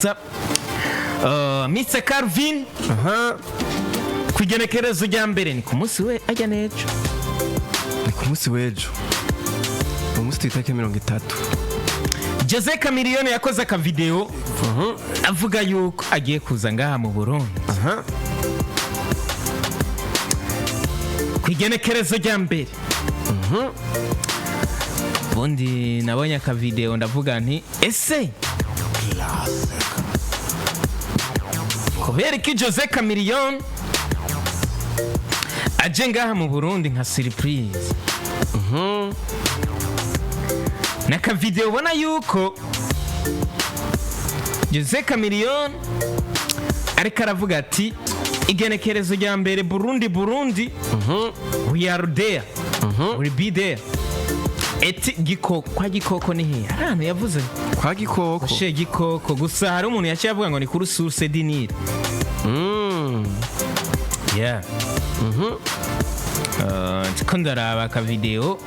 Mr Calvin, ku igenekerezo rya mbere, ni ku munsi we ajya n'ejo. Ni ku munsi w'ejo, uwo munsi tw'itariki 30. Jose Chameleone yakoze akavideo avuga yuko agiye kuza ngaha mu Burundi ku igenekerezo rya mbere. Ubundi nabonye akavideo ndavuga nti: "Ese kubera ko Jose Chameleone aje ngaha mu Burundi nka surprise?" N'akavideo ubona yuko Jose Chameleone ariko aravuga ati: "Igenekerezo rya mbere, Burundi, Burundi, we are there, we be there." Eti gikoko, kwa Gikoko ni hehe? Hari ahantu yavuze. Kwa Gikoko. Chez Gikoko. Gusa hari umuntu yaciye avuga ngo ni kuri Source du Nil. Yeah. Ndiko ndaraba akavideo.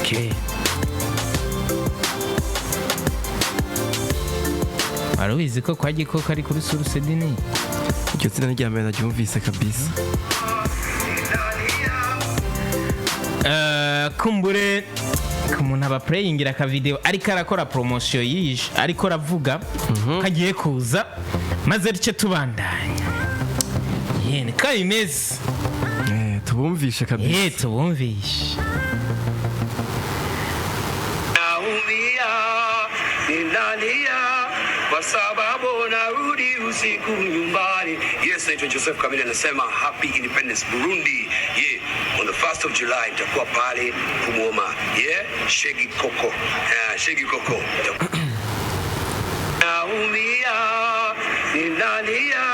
Okay. Wari ubizi ko kwa Gikoko ari kuri Source du Nil? Iryo zina ni irya mbere naryumvise kabisa. Kumbure ku muntu aba playingira akavideo ariko arakora promotion yishe, ariko aravuga ko agiye kuza, maze duce tubandanya. Ye, niko bimeze. Tubumvishe kabisa. Ye, tubumvishe. Naumia, ninalia kwa sababu narudi usiku nyumbani. Yes, naitwa Joseph Kamili, anasema Happy Independence Burundi. Yeah, on the 1st of July nitakuwa pale kumuoma. Yeah, Shegi Koko. Shegi Koko. Naumia, ninalia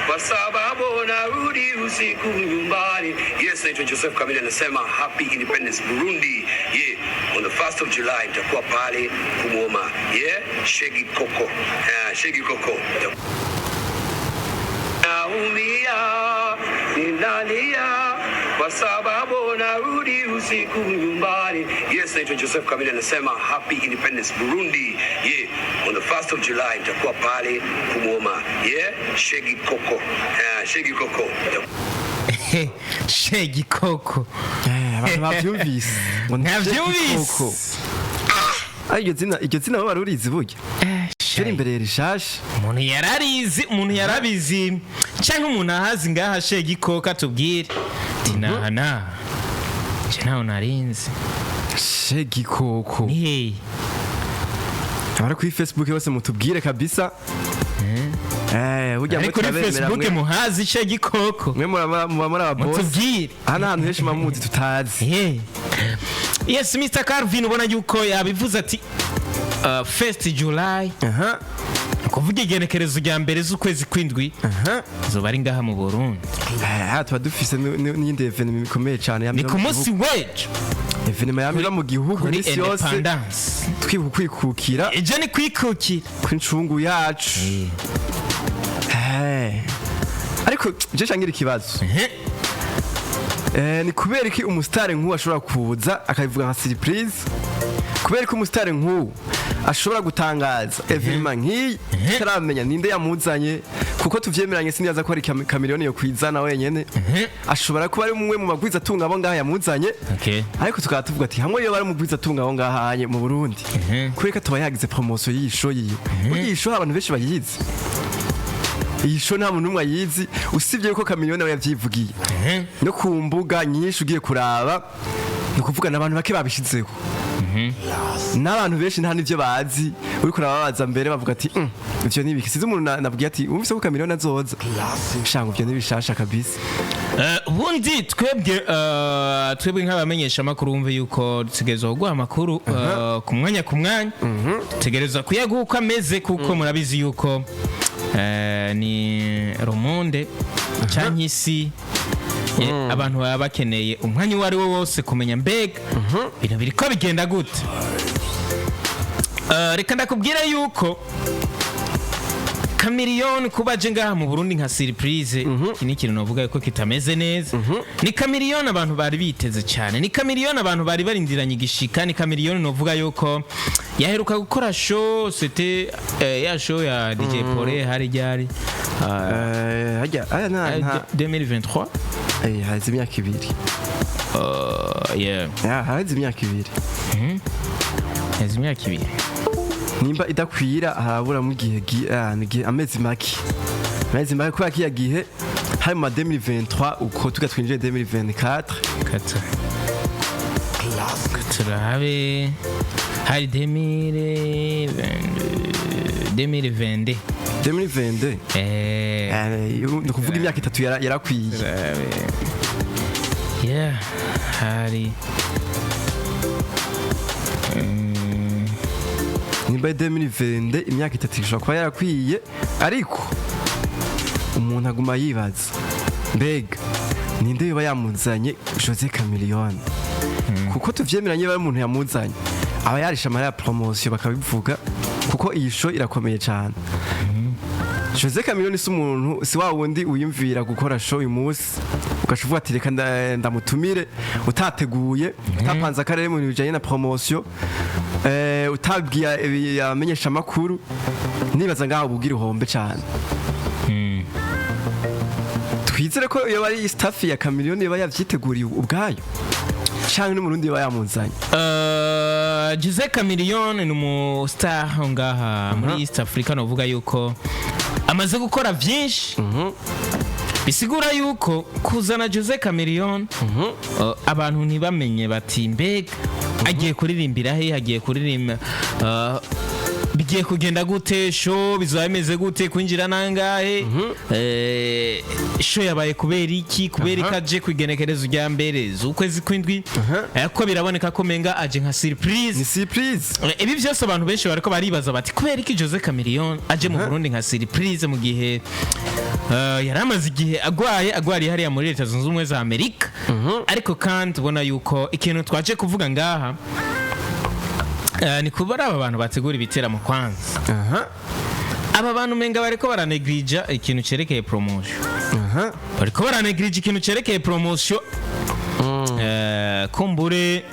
kwa sababu narudi usiku nyumbani. Yes, naitwa Joseph Kamili, anasema Happy Independence Burundi. Yeah, on the 1st of July nitakuwa pale kumuoma. Yeah, Shegi Koko. Shegi Koko. Naumia, ninalia kwa sababu narudi usiku nyumbani. Yes, naitwa Joseph Kamili, anasema Happy Independence Burundi. Yeah, on the 1st of July nitakuwa pale kumuoma. Yeah, Shegi Koko. Shegi Koko. Chez Gikoko. Abantu bavyumvise ngo ni Ntavyumvise. Gikoko. Ah, iryo zina bo barurizi burya. Turi imbere rishasha. Umuntu yararizi, umuntu yarabizi cyangwa umuntu ahazi ngaha Chez Gikoko atubwire ati: "Naha naha je ntaho narinzi." Chez Gikoko. Ni hehe? Abari kuri Facebook bose mutubwire kabisa. Burya Ari mwe kuri turabemera. Facebook muhazi Chez Gikoko? Mwe muba muri aba boss. Mutubwire. Aha ni ahantu henshi muba tutazi. Yeah. Yes, Mr Calvin, ubona yuko yabivuze ati first July, kuvuga igenekerezo rya mbere z'ukwezi kw'indwi, zoba ari ngaha mu Burundi. Aha tuba dufise n'iyindi événement ikomeye cyane. Ni ku munsi w'ejo. Événement yamira mu gihugu Kuri n'isi yose. Independence. Twibuka kwikukira. Ejo ni kwikukira. Kw'incungu yacu. Ariko je cangira ikibazo. Ni kubera iki umusitari nk'uwo ashobora kuza akabivuga nka surprise? Kubera ko umusitari nk'uwo ashobora gutangaza événement nk'iyi taramenya ninde yamuzanye? Kuko tuvyemeranye, sinibaza ko ari Chameleone yo kwizana wenyene. Ashobora kuba ari umwe mu bagwiza atunga abo ngaha yamuzanye. Ariko tukaba tuvuga ati hamwe iyo bari mu gwiza atunga abo ngaha hanye mu Burundi, kubera ko tuba yagize promotion y'iyi show yiwe. Burya iyi show abantu benshi bayizi, iyi show nta muntu n'umwe ayizi usibye yuko Chameleone we yavyivugiye. No ku mbuga nyinshi ugiye kuraba, ni ukuvuga n'abantu bake babishizeho, n'abantu benshi nta n'ivyo bazi. Uriko urababaza mbere bavuga ati: Ivyo ni ibiki?" Sinzi umuntu nabwiye ati: "Wumvise ko Chameleone azoza?" Shanga ivyo ni bishasha kabisa. Ubundi twebwe nk'abamenyesha amakuru, wumve yuko dutegerezwa kuguha amakuru ku mwanya ku mwanya, dutegerezwa kuyaguha uko ameze, kuko murabizi yuko ni romonde canke isi, abantu baba bakeneye umwanya uwo ari wo wose kumenya mbega ibintu biriko bigenda gute. Reka ndakubwira yuko Chameleone kuba aje ngaha mu Burundi nka surprise, iki ni ikintu novuga yuko kitameze neza. Ni Chameleone abantu bari biteze cyane, ni Chameleone abantu bari barindiranye igishika, ni Chameleone novuga yuko yaheruka gukora show, c'était ya show ya DJ Pole, hari ryari? Harya aya nta 2023. Haheze imyaka 2. Yeah. Ya, haheze imyaka 2. Haheze imyaka 2. Nimba idakwira haraburamo igihe ni amezi make, amezi make, kubera kiya gihe hari mu ma 2023, uko tuga twinjiye 2024. Kata turabe, hari 2022. 2022. Ni ukuvuga imyaka 3 yarakwiye. Turabe. Yeah, hari Nimba 2022, imyaka 3 ishobora kuba yarakwiye, ariko umuntu aguma yibaza: mbega ninde yoba yamuzanye Jose Chameleone? Kuko tuvyemeranye, niba ari umuntu yamuzanye, aba yarisha amahera ya promotion, bakabivuga, kuko iyi show irakomeye cyane. Jose Chameleone si umuntu, si wa wundi wiyumvira gukora show uyu munsi ugaca uvuga ati: "Reka ndamutumire," utateguye, utapanze akarere mu bintu bijanye na promotion, utabwiye abamenyesha amakuru. Nibaza ngaho ububwira uhombe cyane. Twizere ko iyo bari staff ya Chameleone yoba yavyiteguriye ubwayo, canke n'umurundi yoba yamuzanye. Jose Chameleone ni umu star ngaha muri East Africa, novuga yuko amaze gukora byinshi, bisigura yuko kuzana Jose Chameleone, abantu ntibamenye bati: "Mbega agiye kuririmbira he? Agiye kuririmba, bigiye kugenda gute? Show bizaba bimeze gute? Kwinjira nangahe? Show yabaye kubera iki? Kubera ko aje ku igenekerezo rya mbere z'ukwezi kw'indwi?" Ko biraboneka ko menga aje nka surprise. Ni surprise. Ibi byose abantu benshi bariko baribaza bati: "Kubera iki Jose Chameleone aje mu Burundi nka surprise mu gihe yari amaze igihe agwaye, agwariye hariya muri Leta Zunze Ubumwe za Amerika?" Ariko kandi ubona yuko ikintu twaje kuvuga ngaha ni kuba ari aba bantu bategura ibiteramo. Kwanza aba bantu umenga bariko baranegrija ikintu cerekeye promotion. Bariko baranegrija ikintu cerekeye promotion. Kumbure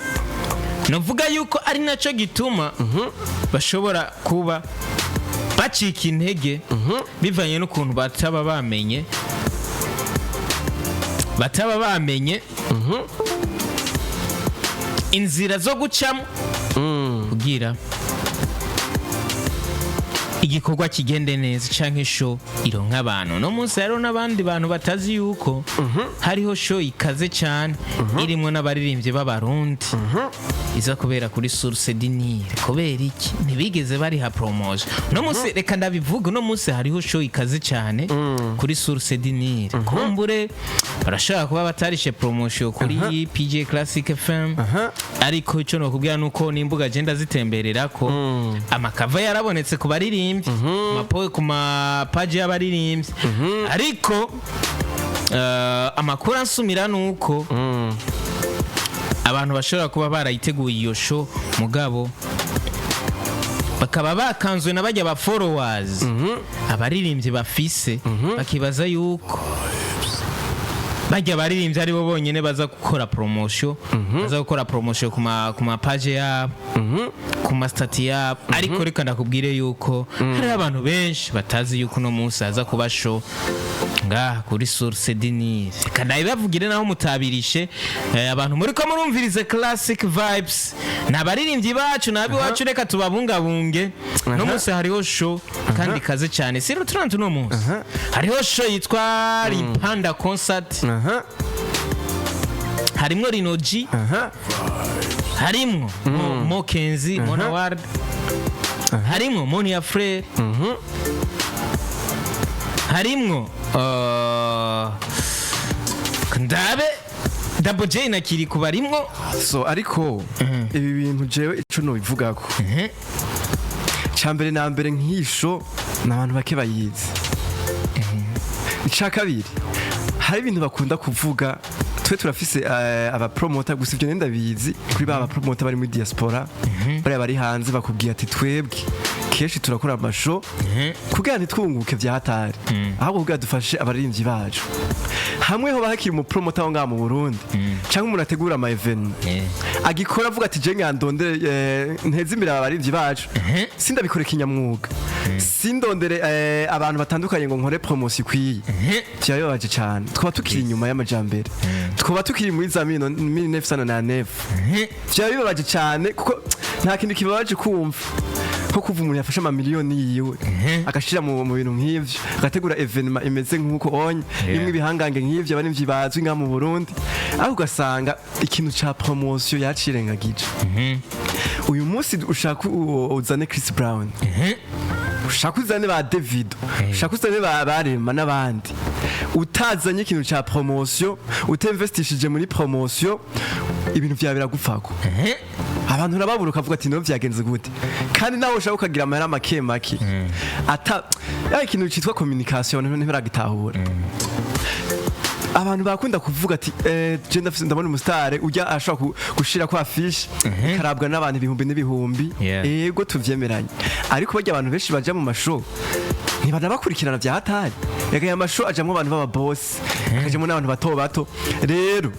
novuga yuko ari naco gituma bashobora kuba bacika intege, bivanye n'ukuntu bataba bamenye inzira zo gucamo kugira igikorwa kigende neza canke show ironka abantu. No munsi hariho n'abandi bantu batazi yuko hariho show ikaze cyane, irimwo n'abaririmbyi b'Abarundi, iza kubera kuri Source du Nil. Kubera iki ntibigeze bariha promotion? No munsi reka ndabivuga, uno munsi hariho show ikaze cyane kuri Source du Nil. Kumbure barashaka kuba batarishe promotion kuri PJ Classic FM, ariko icyo nokubwira nuko n'imbuga agenda zitemberera ko amakava yarabonetse ku baririmbyi, ku mapaji y'abaririmbyi. Ariko amakuru ansumira nuko abantu bashobora kuba barayiteguye iyo show, mugabo bakaba bakanzwe na bajya ba followers abaririmbyi bafise, bakibaza yuko bajya abaririmbyi aribo bonyine baza gukora promotion, baza gukora promotion ku ma page yabo, ku ma status yabo. Ariko reka ndakubwire yuko hariho abantu benshi batazi yuko uno munsi haza kuba show ngaha kuri Source du Nil. Reka ndabibavugire naho mutabirishe. Abantu muri ko murumvirize Classic Vibes, ni abaririmbyi bacu, ni ab'iwacu, reka tubabungabunge. Uno munsi hariho show kandi ikaze cyane, si ruturantu. Uno munsi hariho show yitwa Ripanda Concert. Harimwo Rinoji, harimwo Mo Kenzi, Mona Ward, harimwo Monia Frere, harimwo ndabe Double J na Kiriku barimwo. So ariko ibi bintu jewe ico nobivugako, ca mbere na mbere, nk'isho ni abantu bake bayizi. Ica kabiri, hari ibintu bakunda kuvuga, twe turafise abapromota gusa, ibyo ndabizi kuri ba bapromota bari muri diaspora, bariya bari hanze, bakubwiye ati: "Twebwe Kenshi turakora ama show kugira ntitwunguke vya hatari, ahubwo kugira dufashe abaririmbyi bacu. Hamwe ho hakiri umu promoter wo ngaha mu Burundi canke umuntu ategura ama event agikora avuga ati: "Je ngandondere nteze imbere abaririmbyi bacu, sindabikore kinyamwuga, sindondere abantu batandukanye ngo nkore promotion ikwiye." Vyababaje cane, twaba tukiri inyuma y'amajambere, twaba tukiri muri za 1909. Vyaba bibabaje cane, kuko nta kintu kibabaje kumva nko kuva umuntu yafashe amamiliyoni yiwe agashira mu bintu nk'ivyo, agategura événement imeze nk'uko onye imwe ibihangange nk'ivyo, abaririmbyi bazwi ngaha mu Burundi, ariko ugasanga ikintu ca promotion yacirengagije. Uyu munsi ushaka uzane Chris Brown, ushaka uzane ba Davido, ushaka uzane ba Barema n'abandi, utazanye ikintu ca promotion, utinvestishije muri promotion, ibintu vyawe biragupfako. Abantu urababura, ukavuga ati: "No vyagenze gute?" Kandi nawe ushaka ukagira amahera make make ata ya ikintu citwa communication ntibiragitahura. Abantu bakunda kuvuga ati: "Je ndafise, ndabona umusitare ujya ashobora gushira kwa affiche ikarabwa n'abantu ibihumbi n'ibihumbi." Ego, tuvyemeranye, ariko barya abantu benshi baja mu ma show ntibanabakurikirana vya hatari. Reka, aya ma show ajamwo abantu b'aba boss, akajamwo n'abantu bato bato. Rero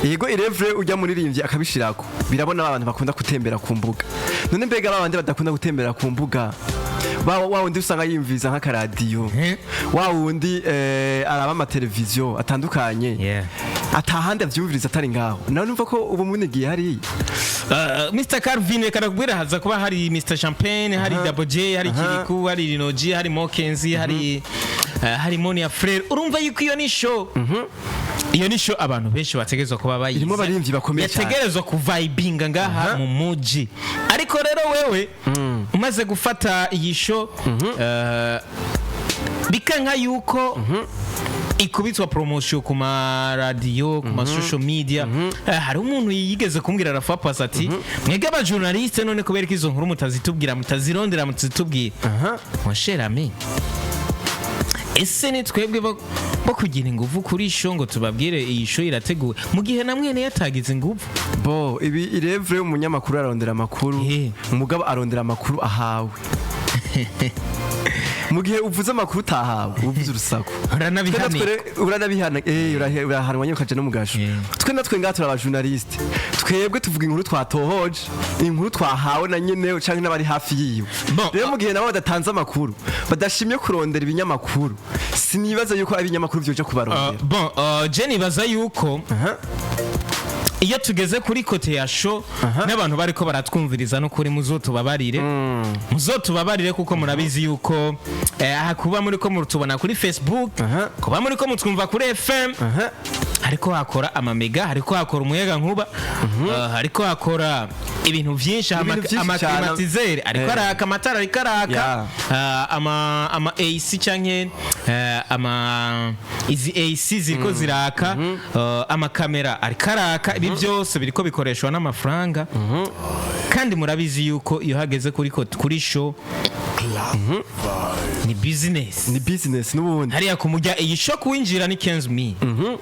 yego, irevre ujya muririmbyi akabishirako, birabona abantu bakunda gutembera ku mbuga. None mbega babandi badakunda gutembera ku mbuga, wa wundi usanga yiyumviza nk'akaradiyo, wa wundi araba amateleviziyo atandukanye, atahandi avyumviriza atari ngaho, nawe numva ko ubu munigiye hariya. Mr Calvin, reka nakubwira, haza kuba hari Mr Champagne, hari Double J, hari Kiriku, hari Rinoji, hari Mokenzi, hari Monia Frere. Urumva yuko iyo ni show, iyo ni show abantu benshi bategerezwa kuba bayizi. Irimo abaririmbyi bakomeye cyane. Yategerezwa kuvibinga ngaha mu muji. Ariko rero wewe umaze gufata iyi show, bikanka yuko ikubitwa promotion ku maradiyo, ku ma social media. Hari umuntu yigeze kumbwira rafa pasi ati: "Mwebwe aba journaliste, none kubera ko izo nkuru mutazitubwira, mutazirondera, mutazitubwira?" Mon cher ami, ese ni twebwe bo kugira ingufu kuri show ngo tubabwire iyi show irateguwe, mu gihe na mwene yatagize ingufu? Bo ibi irevre, umunyamakuru arondera amakuru, umugabo arondera amakuru ahawe. Mu gihe uvuze amakuru utahawe, uba uvuze urusaku. Uranabihanirwa. Uranabihana, urahanwa nyine, ukaja no mu gasho. Twe natwe ngaha turi aba journaliste, twebwe tuvuga inkuru twatohoje, inkuru twahawe na nyene canke n'abari hafi yiwe. Bon, Rero mu gihe nabo badatanze amakuru, badashimye kurondera ibinyamakuru, sinibaza yuko ibinyamakuru vyoja kubarondera. Bon, je nibaza yuko iyo tugeze kuri côté ya show n'abantu bariko baratwumviriza, no kuri muzotubabarire, muzotubabarire, kuko murabizi yuko aha kuba muri ko mutubona kuri Facebook, kuba muri ko mutwumva kuri FM, hariko hakora amamega, hariko hakora umuyaga nkuba, hariko hakora ibintu vyinshi, Ibintu vyinshi cyane. ama climatiseur ariko araka, amatara ariko araka, ama AC canke ama izi AC ziriko ziraka, amakamera ariko araka. Ibi byose biriko bikoreshwa n'amafaranga, kandi murabizi yuko iyo hageze kuri show ni business. Ni business n'ubundi. Hariya kumujya iyi show kuwinjira ni 15,000,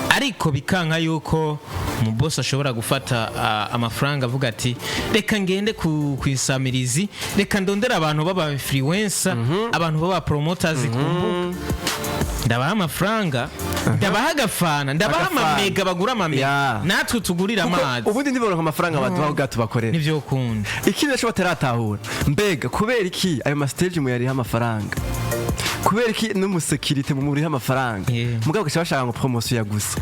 ariko bikanka yuko umubosi ashobora gufata amafaranga avuga ati: "Reka ngende ku isamirizi, reka ndondere abantu b'aba influencer, abantu b'aba promoters ku mbuga, ndabaha amafaranga, ndabaha agafana, ndabaha Agafana. amamega, bagura amamega, natwe tugurire Kuko amazi." Ubundi ntiboronka amafaranga baduha ubwa tubakorera. Nivyo ukunda. Ikindi naco bataratahura, mbega kubera iki ayo ma stage muyariha amafaranga? Kubera iki n'umu sécurité mumuriha amafaranga? Mugabo gaca bashaka ngo promotion ya gusa.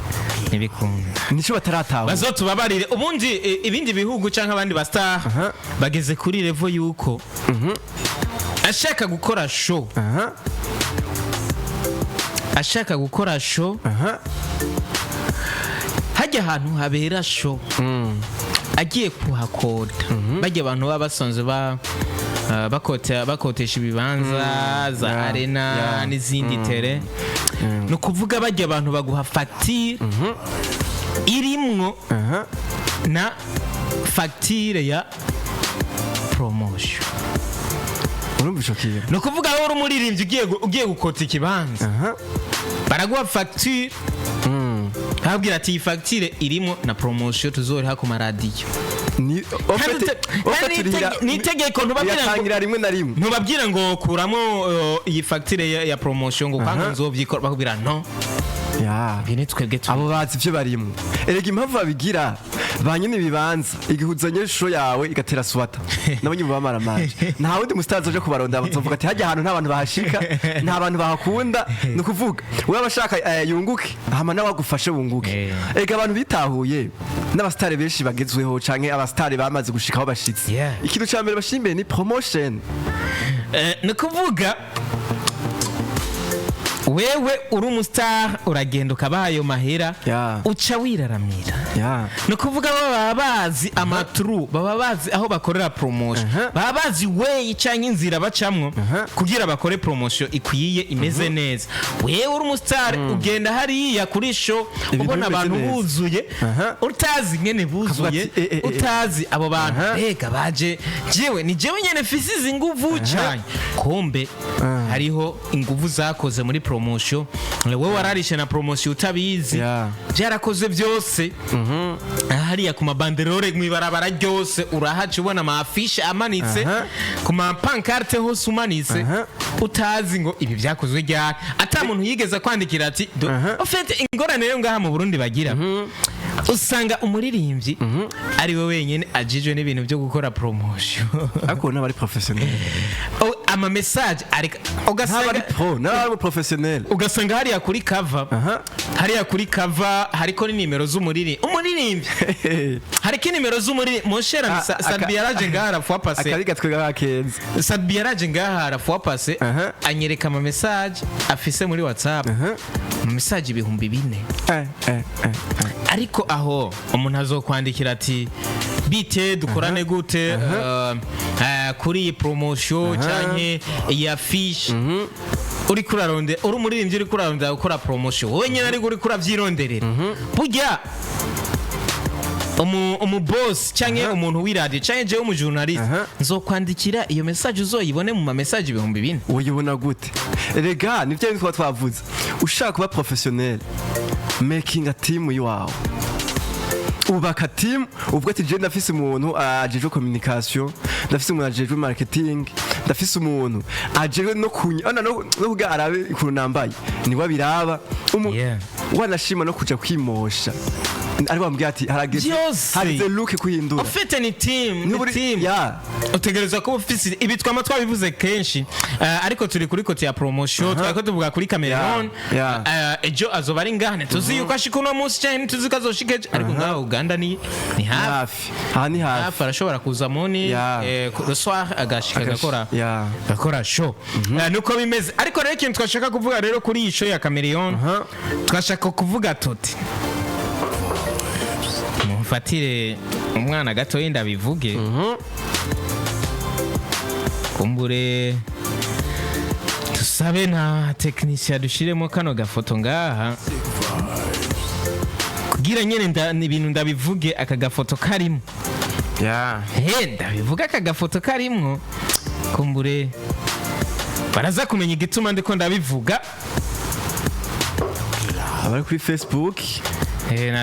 Ntibikunda. Nico bataratahura. Bazotubabarire. Ubundi ibindi bihugu canke abandi ba star bageze kuri level yuko ashaka gukora show, ashaka gukora show, hajya ahantu habera show agiye kuhakoda, bajya abantu baba basanzwe ba bakotesha ibibanza za arena n'izindi tere, ni ukuvuga bajya abantu baguha fagitire irimwo na fagitire ya promotion. Urumva ico kintu? Ni ukuvuga wowe uri umuririmbyi ugiye gukota ikibanza, baraguha fagitire, babwira ati: "Iyi fagitire irimo na promotion tuzoriha ku maradiyo." Ni Kandi kandi ni itegeko ntubabwira ngo Uyatangira rimwe na rimwe. Ntubabwira ngo kuramo iyi fagitire ya promotion ngo kwanga nzobyikora, bakubwira no. Ya. Ibi ni twebwe tu Abo bazi ibyo barimo. Erega impamvu babigira, ba nyine ibibanza, igihe uzanye show yawe igatera swata, nabo nyine bamaramanje, nta wundi musitazi uje kubaronda, bazovuga ati hajya ahantu nta bantu bahashika, nta bantu bahakunda. Ni ukuvuga we aba ashaka yunguke, hama nawe agufashe wunguke. Erega abantu bitahuye n'abasitari benshi bagezweho canke abasitari bamaze gushika aho bashitse, ikintu ca mbere bashimiye ni promotion. Ni ukuvuga wewe uri umustar, uragenda ukabaha ayo mahera, uca wiraramira. Ni ukuvuga bo baba bazi amaturu, baba bazi aho bakorera promotion, baba bazi way cyangwa inzira bacamwo kugira bakore promotion ikwiye, imeze neza. Wewe uri umustar, ugenda hariya kuri show, Ibintu ubona bimeze abantu neza. buzuye, utazi ingene buzuye, Ukavuga ati, eh, eh, eh. utazi abo bantu mbega baje jewe ni jewe nyene mfise izi nguvu cyane, kumbe hariho inguvu zakoze muri promotion. Wewe wararishe na promotion utabizi. Byarakoze byose hariya ku mabanderore mw'ibarabara ryose, urahaca ubona ama affiche amanitse, ku ma pancarte hose umanitse, utazi ngo ibi byakozwe ryari, ata muntu yigeze kwandikira ati En fait, ingorane rero ngaha mu Burundi bagira, usanga umuririmbyi ari we wenyine ajijwe n'ibintu byo gukora promotion. Ariko n'abari professionnel. Oh, ama message ariko N'abari ugasanga pro, n'abari professionnel. Ugasanga hariya kuri cover, hariya kuri cover hariko n'inimero z'umuririmbyi, umuririmbyi hariko inimero z'umuririmbyi monshera. Ah, Sadbi yaraje ngaha la fois passée. Akabi gatwe kakenze. Sadbi yaraje ngaha la fois passée, anyereka ama message afise muri WhatsApp, ama message 4000. Ariko aho umuntu azokwandikira ati bite, dukorane gute kuri iyi promotion canke iyi affiche, uri kuraronde, uri umuririmbyi uri kurarondera gukora promotion wowe nyine, ariko uri kurabyironderera. Burya umu boss canke umuntu w'iradiyo canke jewe umu journaliste nzokwandikira iyo message uzoyibone mu ma message 4000? Uyibona gute? Erega nibyo bintu tuba twavuze: ushaka kuba professionnel, making a team iwawe, ubaka team, uvuga ati je ndafise umuntu ajejwe communication, ndafise umuntu ajejwe marketing, ndafise umuntu ajejwe no kunya no kugira arabe ukuntu nambaye, niwe abiraba. Wanashima no kuja kwimosha, ari wambwira ati harageze, Vyose. harageze look kuhindura. Ufite ni team, ni Niba uri- team. Utegerezwa kuba ufise ibi, twama twabivuze kenshi, ariko turi kuri côté ya promotion, twariko tuvuga kuri Chameleone. Ejo azoba ari ngaha, ntituzi yuko ashika uno munsi canke ntituzi ko azoshika ejo, ariko ngaha Uganda ni hafi. Hafi, aha ni hafi. Hafi, arashobora kuza muni le soir agashika agakora agakora show. Nuko bimeze. Ariko rero ikintu twashaka kuvuga rero kuri iyi show ya Chameleone, twashaka kuvuga tuti mumfatire umwana gatoya ndabivuge, kumbure tusabe na tekinisiye dushiremo kano gafoto ngaha kugira nyene ibintu ndabivuge aka gafoto karimo. He, ndabivuga aka gafoto karimwo, kumbure baraza kumenya igituma ndiko ndabivuga. Abari kuri Facebook,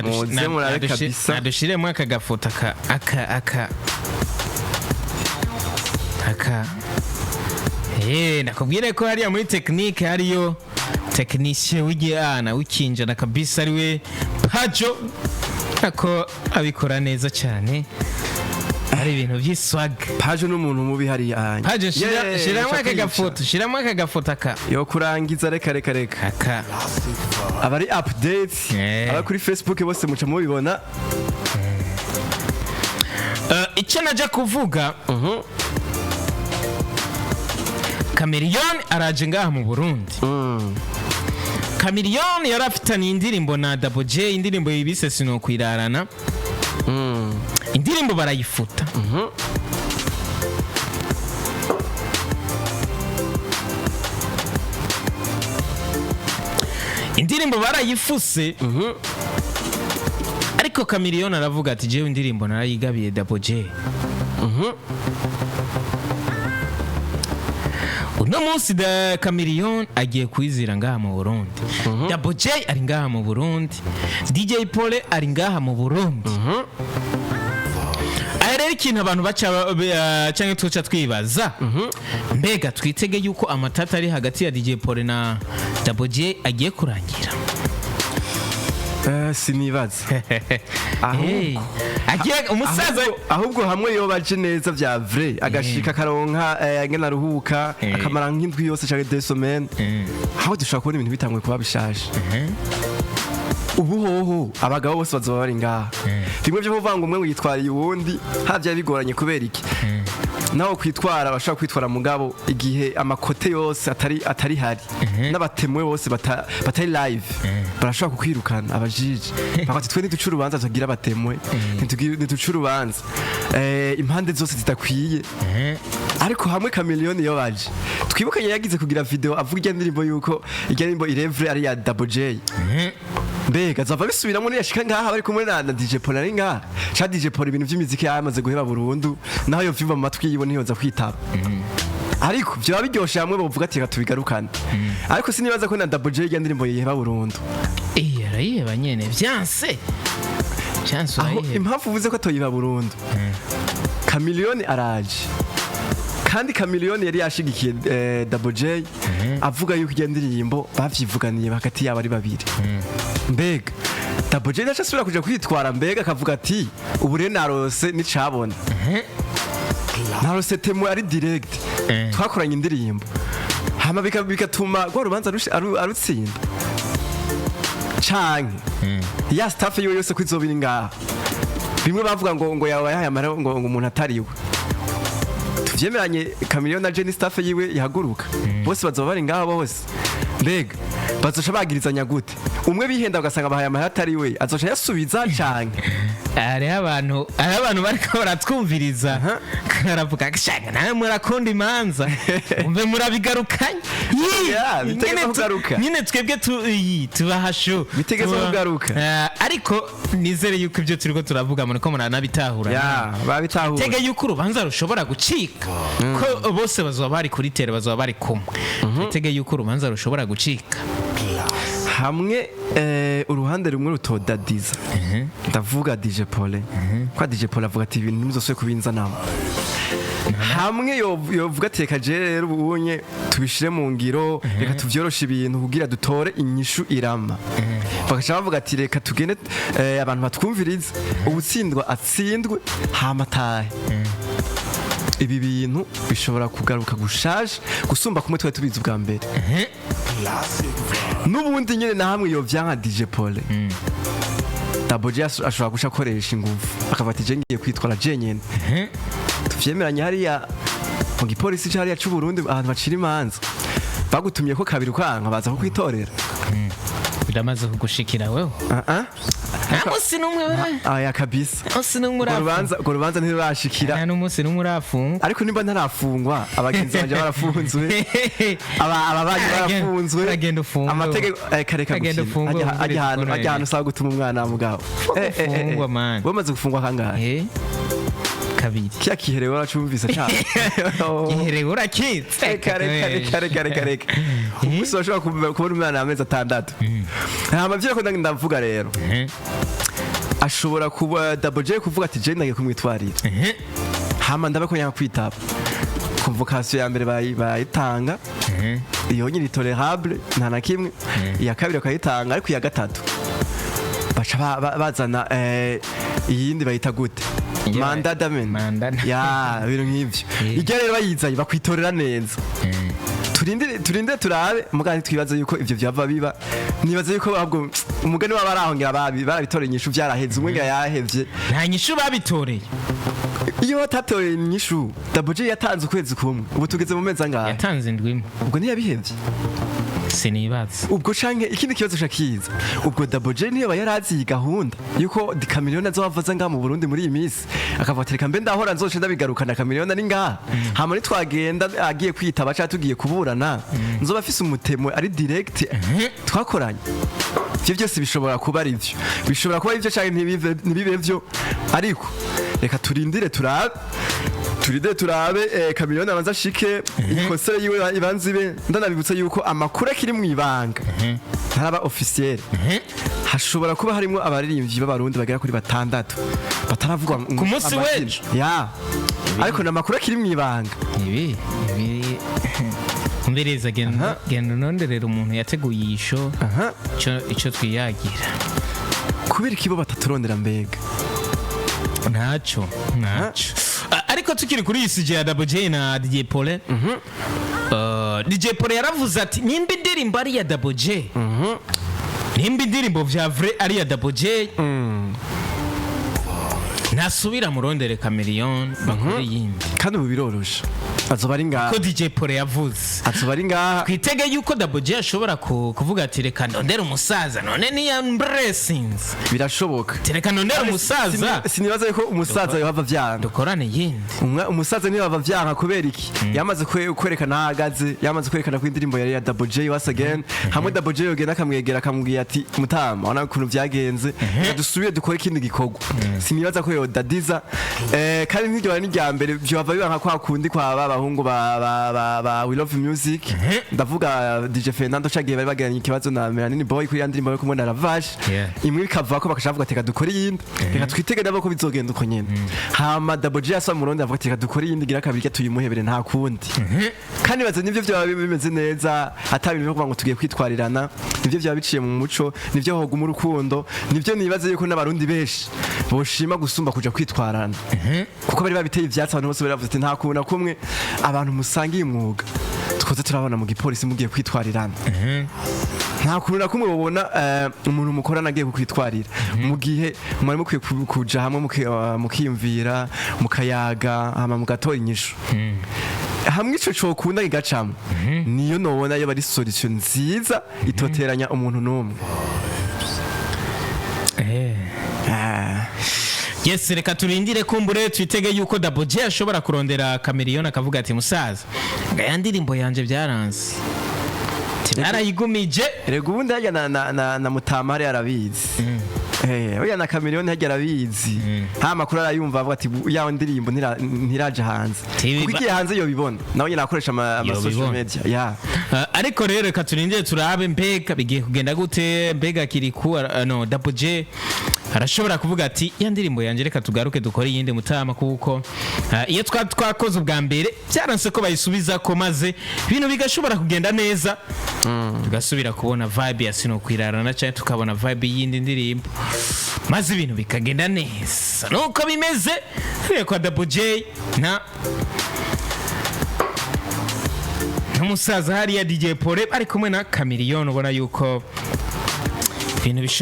muze murabe kabisa. Nadushiremo aka gafoto aka aka aka aka. Nakubwire ko hariya muri technique hariyo technicien w'igihana w'ikinjana kabisa, ariwe Pajo, ako abikora neza cyane, hari ibintu by'iswag. Pajo n'umuntu mubi hariya hanya. Pajo, Yeah, shiramo aka kwica. gafoto, shiramo aka gafoto aka. Yo kurangiza, reka reka reka. Aka. Abari update, abari kuri Facebook bose muca mubibona. Icyo najya kuvuga, Chameleone araje ngaha mu Burundi. Chameleone yari afitanye indirimbo na Double J, indirimbo yibise Sinokwirarana. Indirimbo barayifuta. Indirimbo barayifuse, ariko Chameleone aravuga ati jewe indirimbo narayigabiye Double J. Uno munsi da Chameleone agiye kwizira ngaha mu Burundi, Double J ari ngaha mu Burundi, DJ Pole ari ngaha mu Burundi. Rero ikintu abantu baca canke tuca twibaza, mbega twitege yuko amatata ari hagati ya DJ Paul na Double J agiye kurangira? Sinibaza. Hey, agiye umusaza. Ahubwo hamwe yoba aje neza vya vrai, agashika akaronka ngene aruhuka, akamara nk'indwi yose canke 2 semaines, aho dushobora kubona ibintu bitanguye kuba bishaje. Ubu hoho abagabo bose bazoba bari ngaha, bimwe vyo kuvuga ngo umwe yitwariye uwundi havya bigoranye. Kubera iki? Naho kwitwara bashobora kwitwara, mugabo igihe ama côtés yose atari hari n'aba témoins bose batari live, barashobora kukwirukana. Abajiji bakati twe ntiduca urubanza tugira aba témoins, ntiduca urubanza impande zose zidakwiye. Ariko hamwe Chameleone iyo baje, twibukanye yagize kugira video avuga irya ndirimbo yuko irya ndirimbo Irevre ari ya Double J. Mbega azava bisubiramo niyashika ngaha bari kumwe na DJ Paul ari ngaha? Ca DJ Paul ibintu vy'imiziki yamaze guheba burundu, naho yo vyumva mu matwi yiwe ntiyoza kwitaba. Ariko vyoba biryoshe hamwe bovuga ati reka tubigarukane. Ariko sinibaza ko na Double J irya ndirimbo yiheba burundu. Arayiheba nyene, vyanse vyanse. Aho Urayiheba. impamvu uvuze ko atoyiba burundu, Chameleone araje, kandi Chameleone yari yashigikiye Double J, avuga yuko iyo ndirimbo bavyivuganiye hagati yabo ari babiri. Mbega Double J naca asubira kuja kwitwara? Mbega akavuga ati ubu rero narose nicabona, narose témoin ari direct, twakoranye indirimbo, hama bigatuma rwa rubanza arutsinda, canke ya staff yiwe yose ko izoba iri ngaha, bimwe bavuga ngo yaba yahaye amahera ngo umuntu atariwe. Tuvyemeranye, Chameleone na Jenny, staff yiwe ihaguruka bose bazoba bari ngaha bose. Mbega bazoca bagirizanya gute? Umwe bihenda ugasanga bahaye amahera atariwe, azoca yasubiza canke? Hariho abantu bariko baratwumviriza, baravuga shaka nawe murakunda imanza, umve murabigarukanye. Yii, Yeah, bitegeza nyene kugaruka. Nyine twebwe tubaha show. Bitegeza kugaruka. Ariko nizere yuko ibyo turiko turavuga muriko muranabitahura. Ya, babitahura. Tege yuko urubanza rushobora gucika, ko bose bazoba bari kuri terrain, bazoba bari kumwe. Tege yuko urubanza rushobora gucika. Hamwe uruhande rumwe rutodadiza, ndavuga DJ Paul, kwa DJ Paul avuga ati ibintu ntimuzosubire kubinzanamo, hamwe yovuga ati reka je rero ubunye tubishire mu ngiro, reka tuvyoroshe ibintu kugira dutore inyishu irama, bagaca bavuga ati reka tugende, abantu batwumvirize, ubutsindwa atsindwe hama atahe. Ibi bintu bishobora kugaruka gushaje gusumba kumwe twari tubizi ubwa mbere. N'ubundi nyine na hamwe iyo vyanka DJ Paul, Double J ashobora guca akoresha inguvu, akavuga ati je ngiye kwitwara je nyene. Tuvyemeranye, hariya mu gipolisi ca hariya c'u Burundi, ahantu bacira imanza, bagutumye ko kabiri ukwanka baza kukwitorera. Biramaze kugushikira wewe? Ah ah. Nta munsi n'umwe wewe? Aya kabisa. Munsi n'umwe Urwo urafungwa? rubanza ntirurashikira. Nta n'umunsi n'umwe urafungwa? Ariko nimba ntarafungwa, abagenzi banje barafunzwe, ababanyi barafunzwe. Uragenda ufungwe. Amategeko kareka. Uragenda gukina. ufungwe, Ajya ahantu wumvirize. ajya ahantu usaba gutuma umwana mugabo. Gufungwa, man. Wamaze gufungwa kangahe? Kabiri. Kiya kiherewe waracumvise cyane. Giherewe urakitse. Reka reka reka reka reka reka, umunsi washobora kubona umwana amezi 6. Hama vyo ko ndavuga rero, ashobora kuba Double J kuvuga ati je ndagiye kumwitwarira, hama ndabe ko yankwitaba. Convocation ya mbere bayitanga, iyo nyine tolerable, nta na kimwe. Iya kabiri bakayitanga, ariko iya gatatu baca bazana iyindi bayita gute? Mandat d'amener. Mandat. Ya, ibintu nk'ivyo. Iryo rero bayizanye bakwitorera neza. Turinde turabe, mugani twibaze yuko ivyo vyava biba. Nibaze yuko ahubwo umugani waba arahongera babi barabitoreye inyishu, vyaraheze, umwe ngira yahevye. Nta nyishu babitoreye. Iyo batatoreye inyishu, Double J yatanze ukwezi kumwe, ubu tugeze mu mezi angahe? Yatanze indwi imwe. Ubwo ntiyabihevye? Sinibaza. Ubwo canke ikindi kibazo shakiza, ubwo Double J niyo yarazi iyi gahunda yuko Chameleone azova aza ngaha mu Burundi muri iyi minsi, akavuga ati reka mbe ndahora nzoce ndabigarukana, Chameleone ari ngaha, hama nitwagenda agiye kwitaba canke tugiye kuburana, nzoba afise umu témoin ari direct twakoranye. Ivyo byose bishobora kuba ari byo, bishobora kuba ari byo canke ntibibe vyo, ariko reka turindire turabe. Turide turabe Chameleone abanza ashike, iyi concert yiwe ibanze ibe. Ndanabibutsa yuko amakuru akiri mu ibanga, ntaraba officiel, hashobora kuba harimo abaririmbyi b'Abarundi bagera kuri batandatu bataravugwa Ku munsi amazina. w'ejo? Ya, ariko ni amakuru akiri mu ibanga. Ibi umviriza, genda genda unonderera umuntu yateguye iyi show. Ico twiyagira. Kubera ikibo bataturondera mbega? Ntaco, ntaco. Ariko tukiri kuri iyi sujet ya Double J na DJ Paul, DJ Paul yaravuze ati nimba indirimbo ari iya Double J, nimba indirimbo vya vrai ari iya Double J, ntasubira murondere Chameleone bakore iyindi. Kandi ubu biroroshe, azoba ari ngaha. Ko DJ Paul yavuze. Azoba ari ngaha. Twitege yuko Double J ashobora kuvuga ati reka ndondere umusaza, none niya blessings. Birashoboka. Ati reka ndondere umusaza. Sinibaza yuko umusaza yohava vyanga. Dukorane iyindi. Umusaza ntiyava vyanka. Kubera iki? Yamaze kwerekana aho ahagaze, yamaze kwerekana ko indirimbo yari ya Double J once again. Hamwe Double J yogenda akamwegera akamubwira ati mutama, urabona ukuntu vyagenze, reka dusubire dukore ikindi gikorwa, sinibaza ko yodadiza. Kandi ntiryo bari n'irya mbere vyohava biba nka kwa kundi kwa ba bahungu ba We Love Music, ndavuga DJ Fernando, cagiye bari bagiranye ikibazo na Melanini Boy kuri ya ndirimbo yo kumwe na Ravage. Imwe ikavako, bakaca bavuga ati reka dukore iyindi. Reka twitege nabo ko bizogenda uko nyene. Hama Double J asa murundi avuga ati reka dukore iyindi gira kabiri, tuyimuhebere, nta kundi. Kandi baze nivyo byaba bimeze neza, ata bintu byo kuvuga ngo tugiye kwitwarirana, nivyo byaba biciye mu muco, nivyo hoguma urukundo, nivyo nibaze yuko n'Abarundi benshi boshima gusumba kuja kwitwarana, kuko bari babiteye ivyatsi. Abantu bose bari bavuze ati nta kuntu na kumwe abantu musangiye umwuga twoze turabona mu gipolisi mugiye kwitwarirana. Nta kuntu na kumwe ubona umuntu mukorana agiye kukwitwarira mu gihe mwari mukwiye kuja hamwe, mukiyumvira, mukayaga, hama mugatora inyishu hamwe. Ico cokunda kigacamwo, niyo nobona yo bari solution nziza itoteranya umuntu n'umwe. Yes, reka turindire, kumbure twitege yuko Double J ashobora kurondera Chameleone akavuga ati musaza, nga ya ndirimbo yanje byaranze. Ati narayigumije. Erega ubundi harya na Mutama hariya arabizi. Oya, na Chameleone harya arabizi, nta makuru arayumva, avuga ati yawe ndirimbo ntiraja hanze. Kuko igiye hanze yobibona, nawe nyine akoresha ama social Yobibona. media ya. Ariko rero reka turindire turabe mbega bigiye kugenda gute, mbega Kiriku no Double J arashobora kuvuga ati ya ndirimbo yanje reka tugaruke dukore iyindi mutama, kuko iyo twakoze ubwa mbere byaranse ko bayisubiza ko, maze ibintu bigashobora kugenda neza, tugasubira kubona vibe ya Sinokwirarana cyangwa tukabona vibe y'iyindi ndirimbo, maze ibintu bikagenda neza. Nuko bimeze hariya kwa Double J na n'umusaza hariya DJ Paul ari kumwe na Chameleone, ubona yuko ibintu bishobora